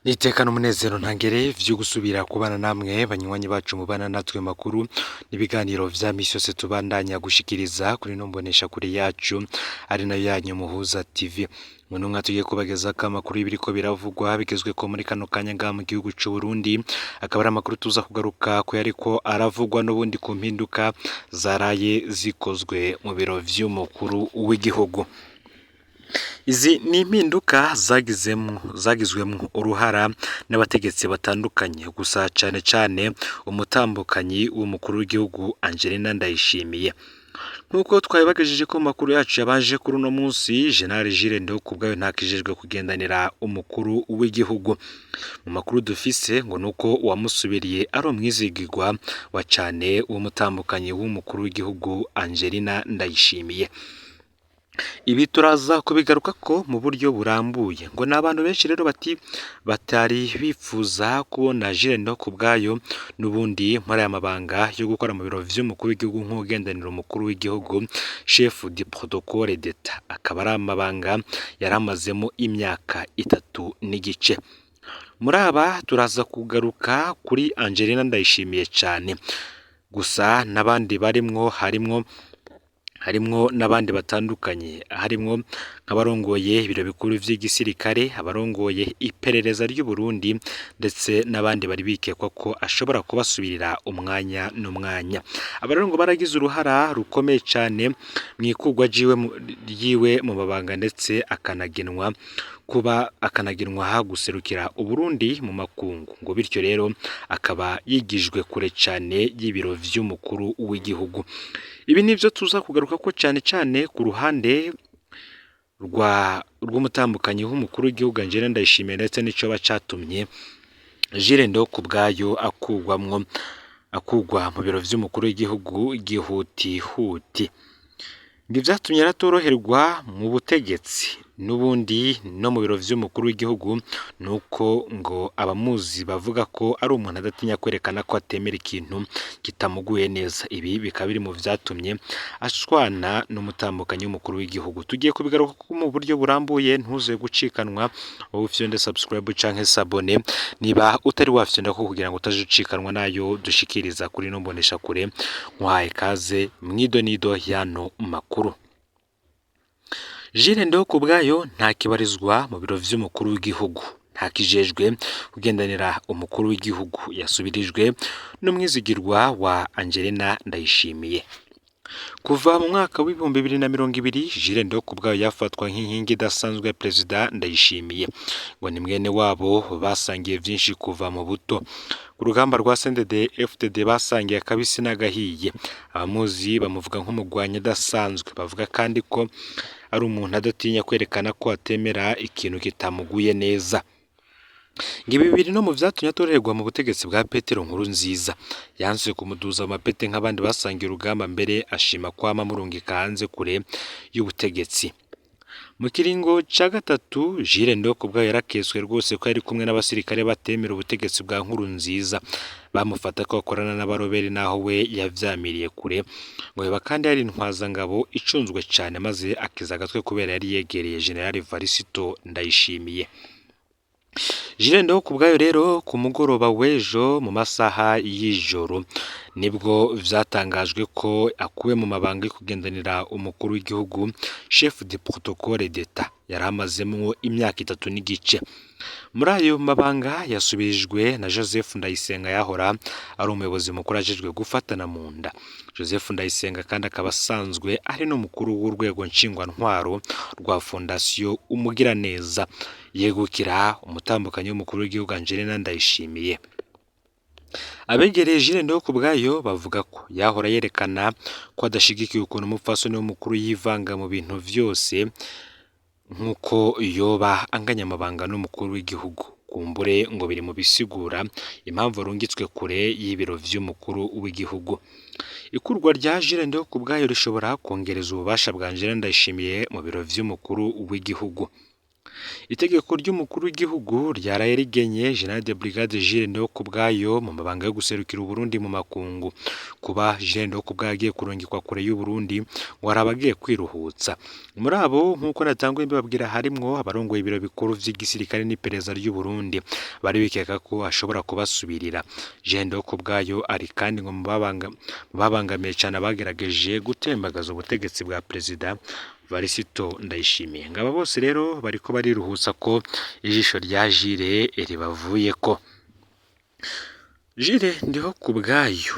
N'iteka n'umunezero ntangere vyo gusubira kubana namwe banywanyi bacu mubana natwe makuru n'ibiganiro vya misi yose tubandanya gushikiriza kuri ino mboneshakure yacu ari nayo yanyu Muhuza TV. Mu ntumwa tugiye kubagezako amakuru y'ibiriko biravugwa bigezweko muri kano kanya ngaha mu gihugu c'u Burundi, akaba ari amakuru tuza kugaruka ku yariko aravugwa n'ubundi ku mpinduka zaraye zikozwe mu biro vy'umukuru w'igihugu. Izi ni impinduka zagizwemwo uruhara n'abategetsi batandukanye, gusa cane cane umutambukanyi w'umukuru w'igihugu Angelina Ndayishimiye. Nk'uko twabibagejeje ko mu makuru yacu yabanje kuri uno munsi, General Jules Ndihokubwayo ntakijejwe kugendanira umukuru w'igihugu. Mu makuru dufise ngo nuko uwamusubiriye ari umwizigirwa wa cane w'umutambukanyi w'umukuru w'igihugu Angelina Ndayishimiye. Ibi turaza kubigarukako mu buryo burambuye, ngo ni abantu benshi rero bati batari bifuza kubona Jules Ndihokubwayo n'ubundi muri aya mabanga yo gukora mu biro vy'umukuru w'igihugu nk'uwugendanira umukuru w'igihugu chef du protocole d'etat, akaba ari amabanga yari amazemo imyaka 3 n'igice. Muri aba turaza kugaruka kuri Angelina Ndayishimiye cane, gusa n'abandi barimwo harimwo n'abandi batandukanye, harimwo nk'abarongoye ibiro bikuru vy'igisirikare, abarongoye iperereza ry'Uburundi ndetse n'abandi bari bikekwa ko ashobora kubasubirira umwanya n'umwanya. Aba rero ngo baragize uruhara rukomeye cane mw'ikurwa ryiwe mu mabanga ndetse akanagenwa kuba akanagenwa guserukira Uburundi mu makungu, ngo bityo rero akaba yigijwe kure cane y'ibiro vy'umukuru w'igihugu. Ibi nivyo tuza kugarukako cane cane ku ruhande rw'umutambukanyi w'umukuru w'igihugu Angelina Ndayishimiye ndetse n'icoba catumye Jules Ndihokubwayo akurwa mu biro vy'umukuru w'igihugu gihutihuti. Ngo ivyatumye atoroherwa mu butegetsi n'ubundi no mu biro vy'umukuru w'igihugu nuko ngo abamuzi bavuga ko ari umuntu adatinya kwerekana ko atemera ikintu kitamuguye neza. Ibi bikaba biri mu vyatumye ashwana n'umutambukanyi w'umukuru w'igihugu. Tugiye kubigarukako mu buryo burambuye, ntuze gucikanwa, wowe ufyonde subscribe canke s'abonner niba utari wafyondako kugira ngo utaje ucikanwa nayo dushikiriza kuri ino mboneshakure. Nkuhaye ikaze mw'idonido y'ano makuru. Jules Ndihokubwayo ntakibarizwa mu biro vy'umukuru w'igihugu, ntakijejwe kugendanira umukuru w'igihugu, yasubirijwe n'umwizigirwa wa Angelina Ndayishimiye. Kuva mu mwaka w'2020 Jules Ndihokubwayo yafatwa nk'inkingi idasanzwe ya Perezida Ndayishimiye, ngo ni mwene wabo basangiye vyinshi kuva mu buto. Ku rugamba rwa CNDD FDD basangiye akabisi n'agahiye. Abamuzi bamuvuga nk'umugwanyi adasanzwe, bavuga kandi ko ari umuntu adatinya kwerekana ko atemera ikintu kitamuguye neza. Ngo ibi biri no mu vyatumye atorerwa mu butegetsi bwa Petero Nkurunziza. Yanse kumuduza mu mapete nk'abandi basangiye urugamba, mbere ashima kwama amurungika hanze kure y'ubutegetsi. Mu kiringo ca gatatu Jules Ndihokubwayo yaraketswe rwose ko yari kumwe n'abasirikare batemera ubutegetsi bwa Nkurunziza, bamufata ko akorana n'abaroberi naho we yavyamiriye kure. Ngo yoba kandi yari intwazangabo icunzwe cane maze akiza agatwe kubera yari yegereye General Varisito Ndayishimiye. Jules Ndihokubwayo rero ku mugoroba w'ejo mu masaha y'ijoro nibwo vyatangajwe ko akuwe mu mabanga yo kugendanira umukuru w'igihugu chef de protocole d'etat yari amazemwo imyaka 3 n'igice. Muri ayo mabanga yasubirijwe na Joseph Ndayisenga yahora ari umuyobozi mukuru ajejwe gufatana mu nda. Joseph Ndayisenga kandi akaba asanzwe ari n'umukuru w'urwego nshingwantwaro rwa Fondation Umugiraneza, yegukira umutambukanyi w'umukuru w'igihugu Angelina Ndayishimiye. Abegereye Jules Ndihokubwayo bavuga ko yahora yerekana ko adashigikiye ukuntu umupfasoni w'umukuru yivanga mu bintu vyose nk'uko yoba anganya amabanga n'umukuru w'igihugu. Kumbure ngo biri mu bisigura impamvu arungitswe kure y'ibiro vy'umukuru w'igihugu. Ikurwa rya Jules Ndihokubwayo rishobora kongereza ububasha bwa Angelina Ndayishimiye mu biro vy'umukuru w'igihugu. Itegeko ry'umukuru w'igihugu ryaraye rigenye General de Brigade Jules Ndihokubwayo mu mabanga yo guserukira Uburundi mu makungu. Kuba Jules Ndihokubwayo agiye kurungikwa kure y'Uburundi ngo hari abagiye kwiruhutsa. Muri abo nk'uko natanguye mbibabwira harimwo abarongoye ibiro bikuru vy'igisirikare n'iperereza ry'Uburundi bari bikeka ko ashobora kubasubirira. Jules Ndihokubwayo ari kandi ngo mu babangamiye cane abagerageje gutembagaza ubutegetsi bwa Perezida Varisito Ndayishimiye. Ngaba bose rero bariko bariruhutsa ko ijisho rya Jules ribavuyeko. Jules Ndihokubwayo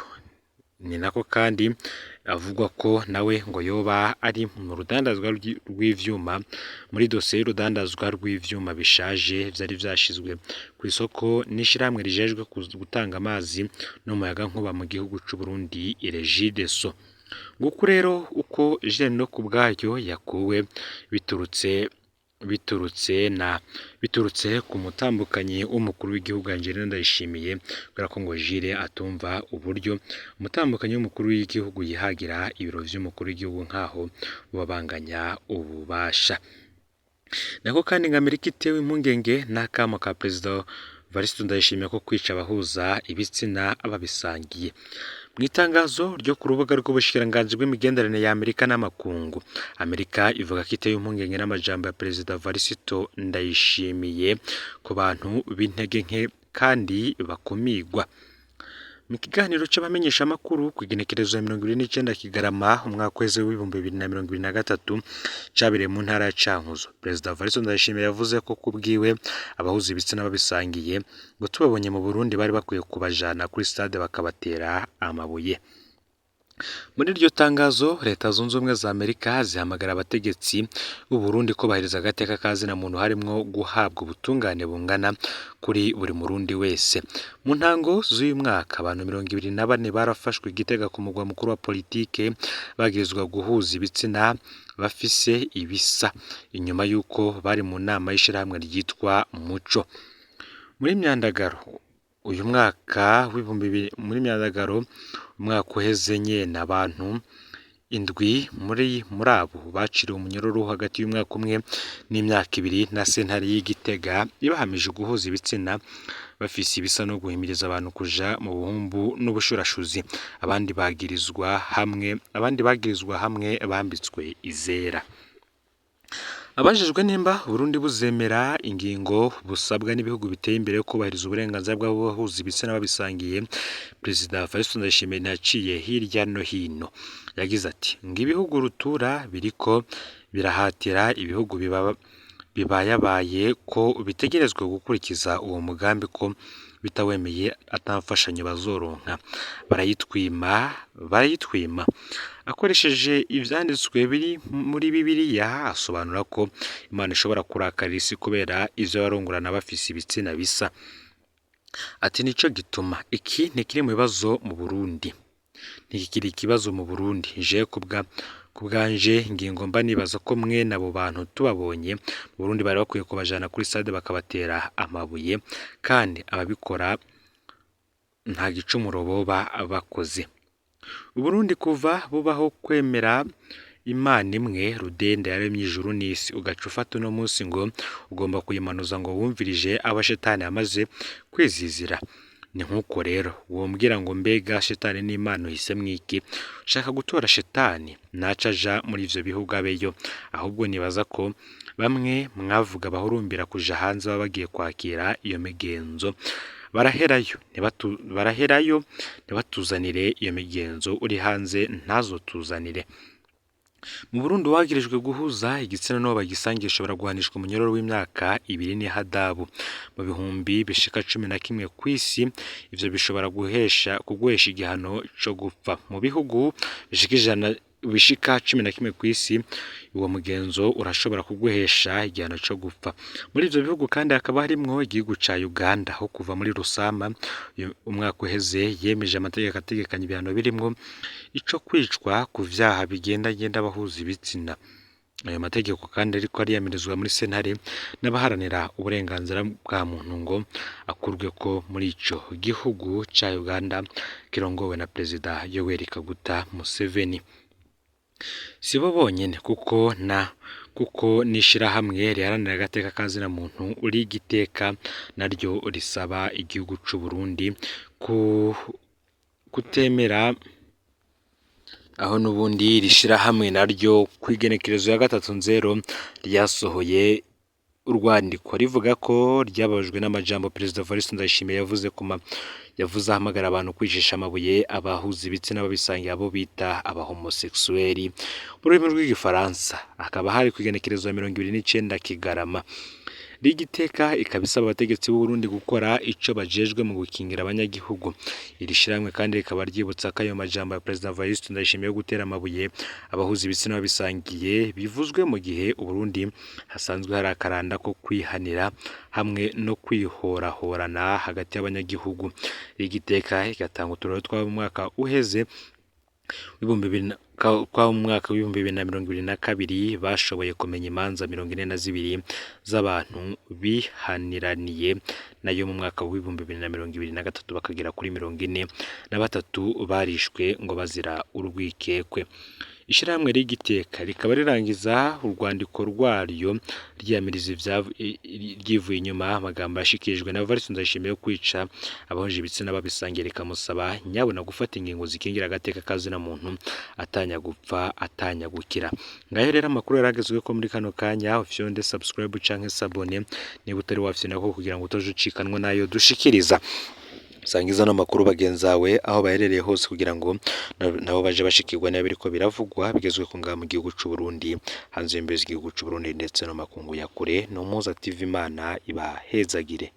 ni nako kandi avugwa ko nawe ngo yoba ari mu rudandazwa rw'ivyuma, muri dosiye y'urudandazwa rw'ivyuma bishaje vyari vyashizwe kw'isoko n'ishirahamwe rijejwe gutanga amazi n'umuyagankuba mu gihugu c'Uburundi Regideso. Nguku rero uko Jules Ndihokubwayo yakuwe biturutse ku mutambukanyi w'umukuru w'igihugu Angelina Ndayishimiye, kubera ko ngo Jules atumva uburyo umutambukanyi w'umukuru w'igihugu yihagira ibiro vy'umukuru w'igihugu nkaho bobanganya ububasha. Nako kandi ngo Amerika itewe impungenge n'akamo ka Perezida Varisito Ndayishimiye ko kwica abahuza ibitsina babisangiye. Mw'itangazo ryo ku rubuga rw'ubushikiranganji bw'imigenderanire ya Amerika n'amakungu, Amerika ivuga ko iteye impungenge n'amajambo ya Perezida Varisito Ndayishimiye ku bantu b'intege nke kandi bakumigwa. Mu kiganiro c'abamenyeshamakuru kw'igenekerezo ya 29 Kigarama umwaka uheze w'2023 cabereye mu ntara ya Cankuzo, Perezida Varisito Ndayishimiye yavuze ko kubwiwe abahuza ibitsina babisangiye ngo tubabonye mu Burundi bari bakwiye kubajana kuri stade bakabatera amabuye. Muri iryo tangazo, Leta Zunze Ubumwe za Amerika zihamagara abategetsi b'u Burundi kubahiriza agateka ka zina muntu harimwo guhabwa ubutungane bungana kuri buri murundi wese. Mu ntango z'uyu mwaka abantu 24 barafashwe i Gitega ku mugwa mukuru wa politike bagirizwa guhuza ibitsina bafise ibisa, inyuma y'uko bari mu nama y'ishirahamwe ryitwa Muco. Muri Myandagaro uyu mwaka muri Myandagaro umwaka uheze nyene abantu 7 muri abo baciriwe umunyororo hagati y'umwaka umwe n'imyaka 2 na sentare y'i Gitega ibahamije guhuza ibitsina bafise ibisa no guhimiriza abantu kuja mu buhumbu n'ubushurashuzi. Abandi bagirizwa hamwe bambitswe izera. Abajijwe nimba Burundi buzemera ingingo busabwa n'ibihugu biteye imbere yo kubahiriza uburenganzira bw'abahuza ibitsina babisangiye, Perezida Varisito Ndayishimiye ntiyaciye hirya no hino. Yagize ati ngo ibihugu rutura biriko birahatira ibihugu bibayabaye ko bitegerezwa gukurikiza uwo mugambi ko bitawemeye ata mfashanyo bazoronka. Barayitwima. Akoresheje ivyanditswe biri muri Bibiliya asobanura ko Imana ishobora kurakarira isi kubera ivyo barongorana bafise ibitsina bisa. Ati nico gituma iki ntikiri mu bibazo mu Burundi. Ntikikiri ikibazo mu Burundi. Je kubwanje ingingo mba nibaza ko mwene abo bantu tubabonye mu Burundi bari bakwiye kubajana kuri stade bakabatera amabuye, kandi ababikora nta gicumuro boba bakoze. Uburundi kuva bubaho kwemera Imana imwe rudende yaremye ijuru n'isi, ugaca ufata uno munsi ngo ugomba kuyimanuza ngo wumvirije abo shetani yamaze kwizizira. Ni nk'uko rero wombwira ngo mbega shetani n'Imana uhisemwo iki? Ushaka gutora shetani naca aja muri ivyo bihugu abeyo. Ahubwo nibaza ko bamwe mwavuga bahurumbira kuja hanze baba bagiye kwakira iyo migenzo, baraherayo ntibatuzanire iyo migenzo, uri hanze ntazotuzanire. Mu Burundi uwagirijwe guhuza igitsina n'uwo bagisangiye ashobora guhanishwa umunyororo w'imyaka 2 n'ihadabu. Mu bihumbi bishika 11 kw'isi ivyo bishobora kuguhesha igihano co gupfa. Mu bihugu bishika 11 kw'isi uwo mugenzo urashobora kuguhesha igihano co gupfa. Muri ivyo bihugu kandi hakaba harimwo igihugu ca Uganda aho kuva muri Rusama umwaka uheze yemeje amategeko ategekanya ibihano birimwo ico kwicwa ku vyaha bigendagenda abahuza ibitsina. Ayo mategeko kandi ariko ariyamirizwa muri sentare n'abaharanira uburenganzira bwa muntu ngo akurweko muri ico gihugu ca Uganda kirongowe na Perezida Yoweri Kaguta Museveni. Si bo bonyene kuko na Kuko n'ishirahamwe riharanira agateka ka zina muntu rigiteka naryo risaba igihugu c'u Burundi kutemera, aho n'ubundi iri shirahamwe naryo kw'igenekerezo ya 3 nzero ryasohoye urwandiko rivuga ko ryababajwe n'amajambo Perezida Evariste Ndayishimiye yavuze kuma yavuze ahamagara abantu kwicisha amabuye abahuza ibitsina babisangiye, abo bita abahomosexuels mu rurimi rw'igifaransa. Hakaba hari kw'igenekerezo ya 29 Kigarama. Rigiteka ikaba isaba abategetsi b'u Burundi gukora ico bajejwe mu gukingira abanyagihugu. Iri shirahamwe kandi rikaba ryibutsa ko ayo majambo ya Perezida Evariste Ndayishimiye yo gutera amabuye abahuza ibitsina babisangiye bivuzwe mu gihe u Burundi hasanzwe hari akaranda ko kwihanira hamwe no kwihorahorana hagati y'abanyagihugu. Rigiteka igatanga uturorero tw'abo mu mwaka uheze kwa mu mwaka w'2022 bashoboye kumenya imanza 42 z'abantu bihaniraniye, nayo mu mwaka w'2023 bakagera kuri 43 barishwe ngo bazira urwikekwe. Ishirahamwe rigiteka rikaba rirangiza urwandiko rwaryo ryiyamiriza ryivuye inyuma amagambo yashikirijwe na Evariste Ndayishimiye yo kwica abahuje ibitsina babisangiye, rikamusaba nyabuna gufata ingingo zikingira agateka ka zina muntu atanya gupfa atanya gukira. Ngayo rero amakuru yaragezweho muri kano kanya. Ufyonde subscribe canke s'abonner niba utari wafyonda ko kugira ngo utaje ucikanwa nayo dushikiriza. Sangiza ano makuru bagenzawe aho baherereye hose kugira ngo nabo baje bashikirwa niba biriko biravugwa bigezwe ko ngaha mu gihugu c'u Burundi, hanze y'imbibe z'igihugu c'u Burundi, ndetse no makungu ya kure. No Muza TV, Imana ibahezagire.